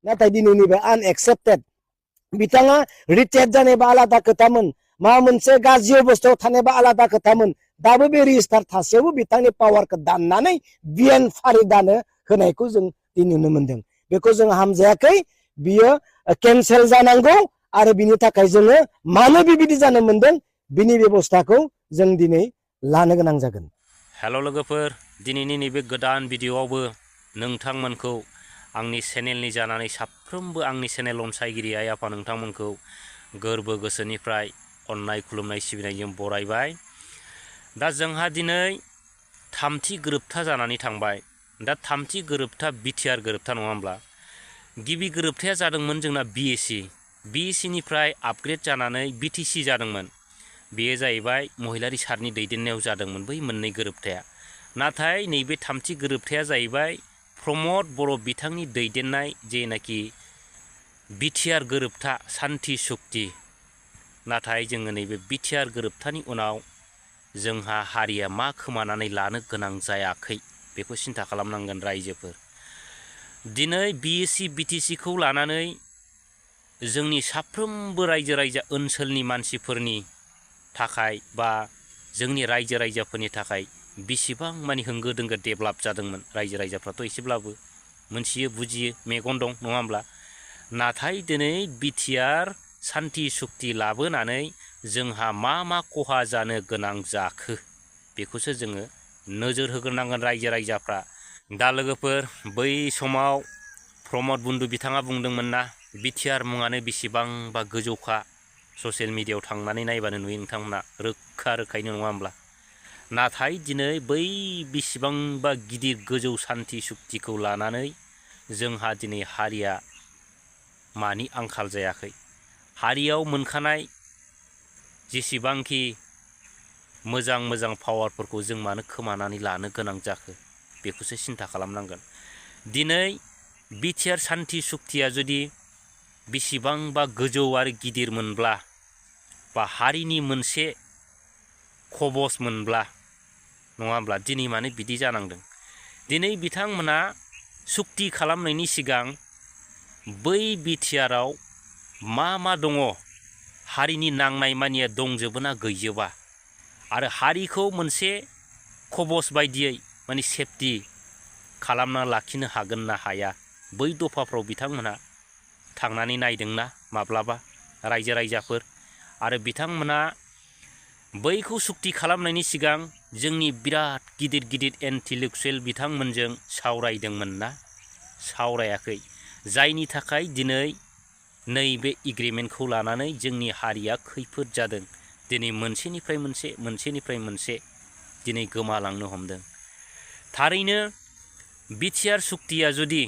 नाथाय दिनैनि बे आनएक्सेप्टेड बिथाङा रिटायार्ड जानायबा आलादा खोथामोन माबा मोनसे गाज्रि अबस्थायाव थानायबा आलादा खोथामोन दाबो बे रेजिस्टार थासेयावबो बिथांनि पावारखौ दाननानै बिएन फारि दानो होनायखौ जों दिनै नुनो मोनदों बेखौ जों हामजायाखै बियो केन्सेल जानांगौ आरो बिनि थाखाय जोङो मानो बेबायदि जानो मोनदों बिनि बेबस्थाखौ जों दिनै लानो गोनां जागोन। हेल' लोगोफोर दिनैनि नैबे गोदान भिडिअआवबो नोंथांमोनखौ आंनि चेनेलनि जानानै साफ्रोमबो आंनि चेनेल अनसायगिरि आइ आफा नोंथांमोनखौ गोरबो गोसोनिफ्राय अननाय खुलुमनाय सिबिनायजों बरायबाय। दा जोंहा दिनै थामथि गोरोबथा जानानै थांबाय। दा थामथि गोरोबथा बिटिआर गोरोबथा नङा होमब्ला गिबि गोरोबथाया जादोंमोन जोंना बिएसि निफ्राय आपग्रेड जानानै बिटिसि जादोंमोन। बेयो जाहैबाय महिलारि सारनि दैदेननायाव जादोंमोन बै मोननै गोरोबथाया। नाथाय नैबे थामथि गोरोबथाया जाहैबाय प्रमद बर' बिथांनि दैदेननाय जेनाखि बिटिआर गोरोबथा सान्थि सुक्ति। नाथाय जोङो नैबे बिटिआर गोरोबथानि उनाव जोंहा हारिया मा खोमानानै लानो गोनां जायाखै बेखौ सिन्था खालामनांगोन रायजोफोर। दिनै बिएसि बिटिसिखौ लानानै जोंनि साफ्रोमबो रायजो राजा ओनसोलनि मानसिफोरनि थाखाय बा जोंनि रायजो राजाफोरनि थाखाय बेसेबां मानि होंगो दोंगो डेभेलप जादोंमोन। रायजो राजाफ्राथ' एसेब्लाबो मोनथियो बुजियो मेगन दं नङा होमब्ला। नाथाय दिनै बिटिआर सान्थि सुक्ति लाबोनानै जोंहा मा खहा जानो गोनां जाखो बेखौसो जोङो नोजोर होग्रोनांगोन रायजो राजाफ्रा। दा लोगोफोर बै समाव प्रमद बन्दु बिथाङा बुंदोंमोन ना बिटिआर मुङानो बेसेबांबा गोजौखा ससियेल मिडियायाव थांनानै नायबानो नुयो नोंथांमोना रोखा रोखायैनो नङा होमब्ला। नाथाय दिनै बै बेसेबांबा गिदिर गोजौ सान्थि सुक्तिखौ लानानै जोंहा दिनै हारिया मानि आंखाल जायाखै। हारियाव मोनखानाय जेसेबांखि मोजां मोजां पावारफोरखौ जों मानो खोमानानै लानो गोनां जाखो बेखौसो सिन्था खालामनांगोन। दिनै बिटिआर सान्थि सुक्तिया जुदि बेसेबांबा गोजौ आरो गिदिरमोनब्ला बा हारिनि मोनसे खबस मोनब्ला नङा होमब्ला दिनै मानो बिदि जानांदों। दिनै बिथांमोना सुक्ति खालामनायनि सिगां बै बिटिआराव मा दङ हारिनि नांनाय मानिया दंजोबो ना गैजोबा आरो हारिखौ मोनसे खबस बायदियै माने सेफटि खालामना लाखिनो हागोन ना हाया बै दफाफ्राव बिथांमोना थांनानै नायदोंना माब्लाबा रायजो राजाफोर। आरो बिथांमोना बैखौ सुक्ति खालामनायनि सिगां जोंनि बिराद गिदिर गिदिर इन्टेलेक्सुयेल बिथांमोनजों सावरायदोंमोन ना सावरायाखै। जायनि थाखाय दिनै नैबे एग्रिमेन्टखौ लानानै जोंनि हारिया खैफोद जादों। दिनै मोनसेनिफ्राय मोनसे दिनै गोमालांनो हमदों। थारैनो बिटिआर सुक्तिया जुदि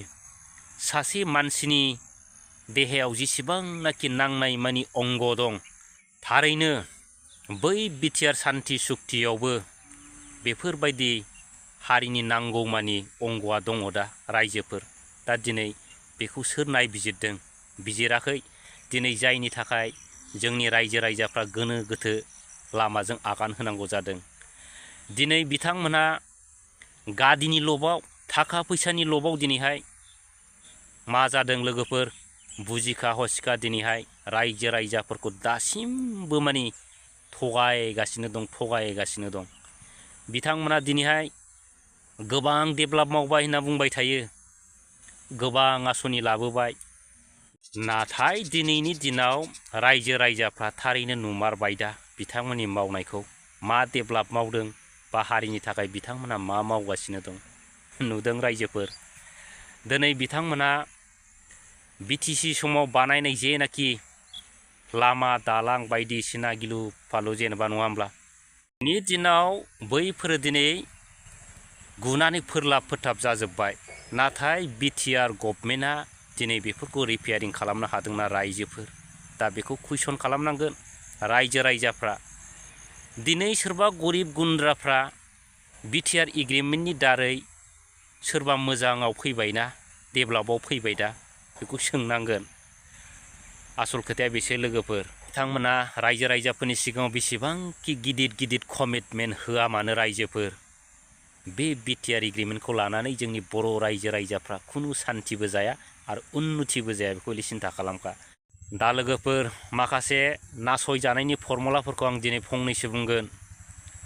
सासे मानसिनि देहायाव जेसेबांनाखि नांनाय मानि अंग दं थारैनो बै बिटिआर सान्थि सुक्तियावबो बेफोरबायदि हारिनि नांगौमानि अंगआ दङ दा रायजोफोर। दा दिनै बेखौ सोर नायबिजिरदों बिजिराखै। दिनै जायनि थाखाय जोंनि रायजो राजाफ्रा गोनो गोथो लामाजों आगान होनांगौ जादों। दिनै बिथांमोना गादिनि लबाव थाखा फैसानि लबाव दिनैहाय मा जादों लोगोफोर बुजिखा हसिखा दिनैहाय रायजो राजाफोरखौ दासिमबो मानि थगायगासिनो दं। बिथांमोना दिनैहाय गोबां डेभेलप मावबाय होनना बुंबाय थायो गोबां आसनि लाबोबाय। नाथाय दिनैनि दिनाव रायजो राजाफ्रा थारैनो नुमारबाय दा बिथांमोननि मावनायखौ मा डेभेलप मावदों बा हारिनि थाखाय बिथांमोना मा मावगासिनो दं नुदों रायजोफोर। दिनै बिथांमोना बिटिसि समाव बानायनाय जेनाखि लामा दालां बायदिसिना गिलु फालु जेनेबा नङा होमब्ला नि दिनाव बैफोरो दिनै गुनानै फोरलाब फोथाब जाजोब्बाय। नाथाय बिटिआर गभर्नमेन्टआ दिनै बेफोरखौ रिपेयारिं खालामनो हादोंना रायजोफोर। दा बेखौ कुइसन खालामनांगोन रायजो राजाफ्रा। दिनै सोरबा गरिब गुन्द्राफ्रा बिटिआर एग्रिमेन्टनि दारै सोरबा मोजाङाव फैबायना डेभेलपआव फैबाय दा बेखौ सोंनांगोन। आसल खोथाया बेसो लोगोफोर बिथांमोना रायजो राजाफोरनि सिगाङाव बेसेबांखि गिदिर गिदिर कमिटमेन्ट होआ मानो रायजोफोर बे बिटिआर एग्रिमेन्टखौ लानानै जोंनि बर' रायजो राजाफ्रा खुनु सान्तिबो जाया आरो उन्नतिबो जाया बेखौ सिन्था खालामखा। दा लोगोफोर माखासे नासयजानायनि फर्मुलाफोरखौ आं दिनै फंनैसो बुंगोन।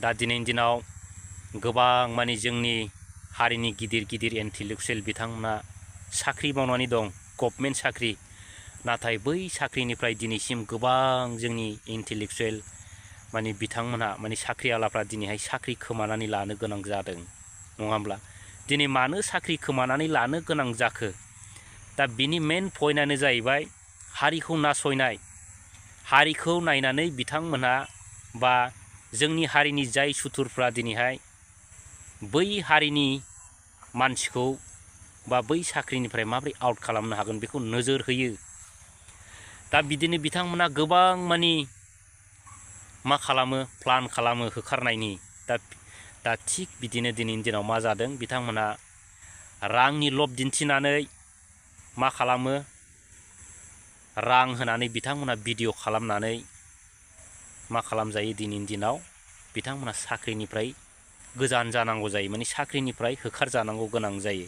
दा दिनैनि दिनाव गोबां माने जोंनि हारिनि गिदिर गिदिर इन्टेलेक्सुयेल बिथांमोना साख्रि मावनानै दं, गभर्नमेन्ट साख्रि। नाथाय बै साख्रिनिफ्राय दिनैसिम गोबां जोंनि इन्टेलेक्सुयेल माने बिथांमोनहा माने साख्रिआवलाफ्रा दिनैहाय साख्रि खोमानानै लानो गोनां जादों, नङा होमब्ला? दिनै मानो साख्रि खोमानानै लानो गोनां जाखो? दा बिनि मेन पइन्टआनो जाहैबाय हारिखौ नासयनाय। हारिखौ नायनानै बिथांमोनहा बा जोंनि हारिनि जाय सुथुरफ्रा दिनैहाय बै हारिनि मानसिखौ बा बै साख्रिनिफ्राय माबोरै आउट खालामनो हागोन बेखौ नोजोर होयो। दा बिदिनो बिथांमोना गोबां मानि मा खालामो, प्लान खालामो होखारनायनि। दा थिग बिदिनो दिनैनि दिनाव मा जादों, बिथांमोना रांनि लब दिन्थिनानै मा खालामो, रां होनानै बिथांमोना भिडिअ खालामनानै मा खालामजायो दिनैनि दिनाव बिथांमोना साख्रिनिफ्राय गोजान जानांगौ जायो, माने साख्रिनिफ्राय होखारजानांगौ गोनां जायो।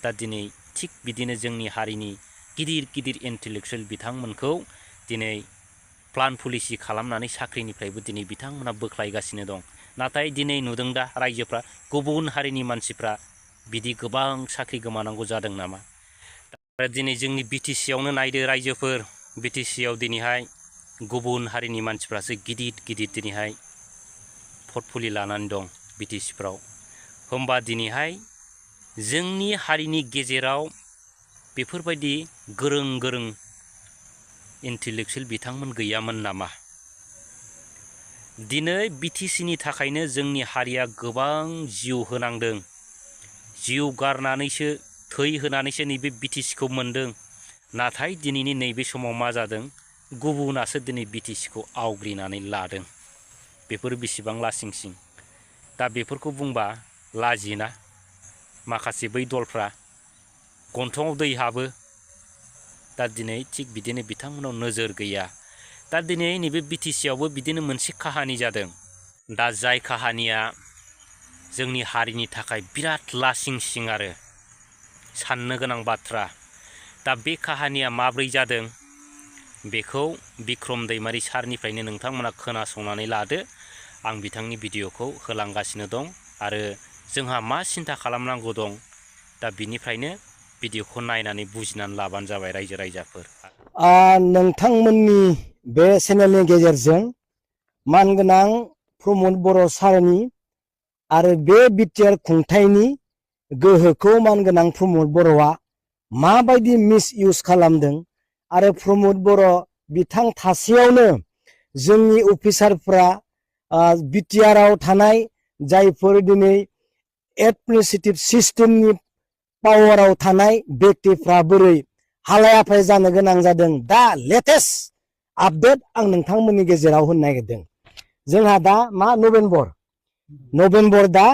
दा दिनै थिग बिदिनो जोंनि हारिनि गिदिर गिदिर इन्टेलेक्सुयेल बिथांमोनखौ दिनै प्लान पलिसि खालामनानै साख्रिनिफ्रायबो दिनै बिथांमोना बोख्लायगासिनो दं। नाथाय दिनै नुदों दा रायजोफ्रा, गुबुन हारिनि मानसिफ्रा बिदि गोबां साख्रि गोमानांगौ जादों नामा? दा दिनै जोंनि बिटिसियावनो नायदो रायजोफोर, बिटिसियाव दिनैहाय गुबुन हारिनि मानसिफ्रासो गिदिर गिदिर दिनैहाय पर्टफलि लानानै दं बिटिसिफ्राव। होमबा दिनैहाय जोंनि हारिनि गेजेराव बेफोरबायदि गोरों गोरों इन्टेलेक्सुयेल बिथांमोन गैयामोन नामा? दिनै बिटिसिनि थाखायनो जोंनि हारिया गोबां जिउ होनांदों। जिउ गारनानैसो, थै होनानैसो नैबे बिटिसिखौ मोनदों। नाथाय दिनैनि नैबे समाव मा जादों, गुबुनासो दिनै बिटिसिखौ आवग्रिनानै लादों। बेफोर बेसेबां लासिंसिं। दा बेफोरखौ बुंबा लाजियोना माखासे बै दलफ्रा, गन्थङाव दै हाबो। दा दिनै थिग बिदिनो बिथांमोनाव नोजोर गैया। दा दिनै नैबे बिटिसियावबो बिदिनो मोनसे काहानि जादों। दा जाय काहानिया जोंनि हारिनि थाखाय बिराद लासिंसिं आरो साननो गोनां बाथ्रा। दा बे काहानिया माब्रै जादों बेखौ बिक्रम दैमारि सारनिफ्रायनो नोंथांमोना खोनासंनानै लादो। आं बिथांनि भिडिअखौ होलांगासिनो दं आरो जोंहा मा सिन्था खालामनांगौ दं, दा बिनिफ्रायनो भिडिअखौ नायनानै बुजिनानै लाबानो जाबाय रायजो राजाफोर। नोंथांमोननि बे चेनेलनि गेजेरजों मानगोनां प्रमद बर' सारनि आरो बे बिटिआर खुंथायनि गोहोखौ मानगोनां प्रमद बर'आ माबायदि मिस इउज खालामदों आरो प्रमद बर' बिथां थासेयावनो जोंनि अफिसारफ्रा बिटिआरआव थानाय जायफोर दिनै एडमिनिस्ट्रेटिभ सिस्टेमनि पावाराव थानाय व्यक्तिफ्रा बोरै हालाय हाफाय जानो गोनां जादों, दा लेटेस्ट आपडेट आं नोंथांमोननि गेजेराव होनो नागिरदों। जोंहा दा मा नभेम्बर दा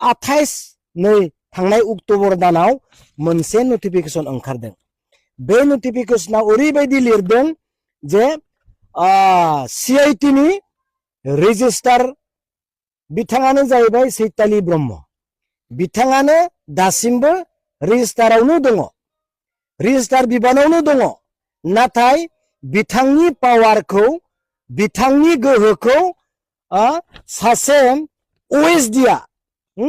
28 नै थांनाय अक्ट'बर दानाव मोनसे नटिफिकेसन ओंखारदों। बे नटिफिकेसनाव ओरैबायदि लिरदों जे CIT नि रेजिस्टार बिथाङानो जाहैबाय चैतालि ब्रह्म। बिथाङानो दासिमबो रेजिस्टारावनो दङ, रेजिस्टार बिबानावनो दङ। नाथाय बिथांनि पावारखौ, बिथांनि गोहोखौ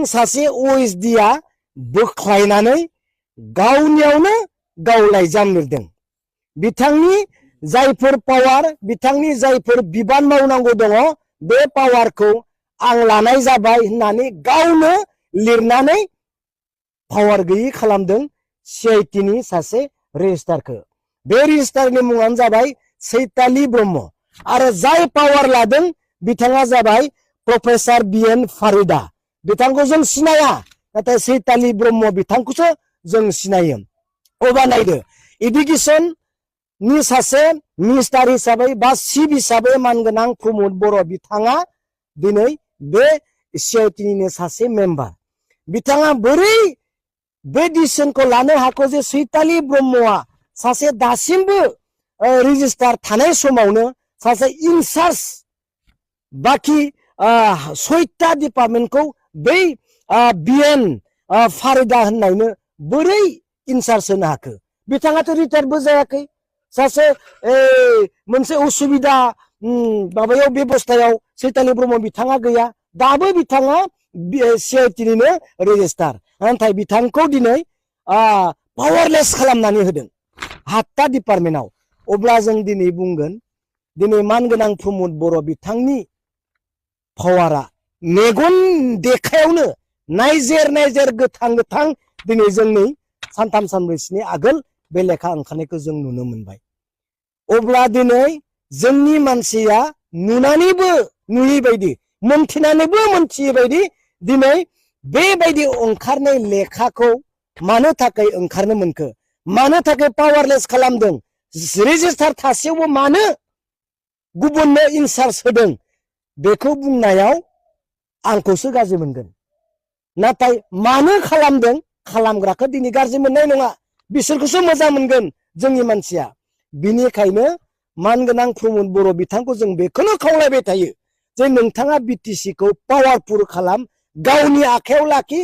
सासे OSD बोख्लायनानै गावनियावनो गाव लाइजाम लिरदों। बिथांनि जायफोर पावार, बिथांनि जायफोर बिबान मावनांगौ दङ, बे पावारखौ आं लानाय जाबाय होननानै गावनो लिरनानै पावार गैयै खालामदों CIT नि सासे रेजिस्टारखौ। बे रेजिस्टारनि मुङानो जाबाय चैतालि ब्रह्म आरो जाय पावार लादों बिथाङा जाबाय प्रफेसार BN फारिदा। बिथांखौ जों सिनाया, नाथाय चैतालि ब्रह्म बिथांखौसो जों सिनायो। अब्ला नायदो, इडुकेसननि सासे मिनिस्टार हिसाबै बा चिफ हिसाबै मानगोनां प्रमद बर' बिथाङा दिनै बे CIT निनो सासे मेम्बार। बिथाङा बोरै बे डिसिसनखौ लानो हाखौ जे चैतालि ब्रह्मआ सासे दासिमबो रेजिस्टार थानाय समावनो सासे इनचार्ज, बाखि 6टा डिपार्टमेन्टखौ बै BN फारिदा होननायनो बोरै इनसार्ज होनो हाखो बिथाङाथ' रिटायारबो जायाखै सासे मोनसे उसुबिदा माबायाव बेबस्थायाव चैतानि ब्रह्म बिथाङा गैया दाबो बिथाङा CIT-निनो रेजिस्टार नाथाय बिथांखौ दिनै पावारलेस खालामनानै होदों 7टा डिपार्टमेन्टआव अब्ला जों दिनै बुंगोन दिनै मानगोनां प्रमद बर' बिथांनि पावारा मेगन देखायावनो नायजेर गोथां दिनै जोंनि सानथाम सानब्रैसोनि आगोल बे लेखा ओंखारनायखौ जों नुनो मोनबाय अब्ला दिनै जोंनि मानसिया नुनानैबो नुयै बायदि मोनथिनानैबो मोनथियै बायदि दिनै बेबायदि ओंखारनाय लेखाखौ मानो थाखाय ओंखारनो मोनखो मानो थाखाय पावारलेस खालामदों रेजिस्टार थासेयावबो मानो गुबुननो इनसार्ज होदों बेखौ बुंनायाव आंखौसो गाज्रि मोनगोन नाथाय मानो खालामदों खालामग्राखौ दिनै गाज्रि मोननाय नङा बिसोरखौसो मोजां मोनगोन जोंनि मानसिया बिनिखायनो मानगोनां प्रमद बर' बिथांखौ जों बेखौनो खावलायबाय थायो जे नोंथाङा BTC-खौ पावारफुल खालाम गावनि आखायाव लाखि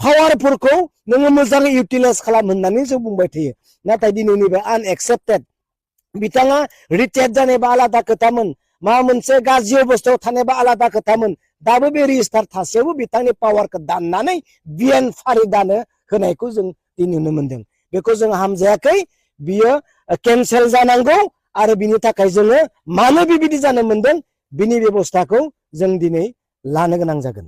पावारफोरखौ नोङो मोजाङै इउटिलाइज खालाम होननानै जों बुंबाय थायो नाथाय दिनैनि बे आनएक्सेप्टेड बिथाङा रिटायार जानायबा आलादा खोथामोन माबा मोनसे गाज्रि अबस्थायाव थानायबा आलादा खोथामोन दाबो बे रेजिस्टार थासेयावबो बिथांनि पावारखौ दाननानै बिएन फारिदानो होनायखौ जों दिनै नुनो मोनदों बेखौ जों हामजायाखै बियो केन्सेल जानांगौ आरो बिनि थाखाय जोङो मानो बेबायदि जानो मोनदों बिनि बेबस्थाखौ जों दिनै लानो गोनां जागोन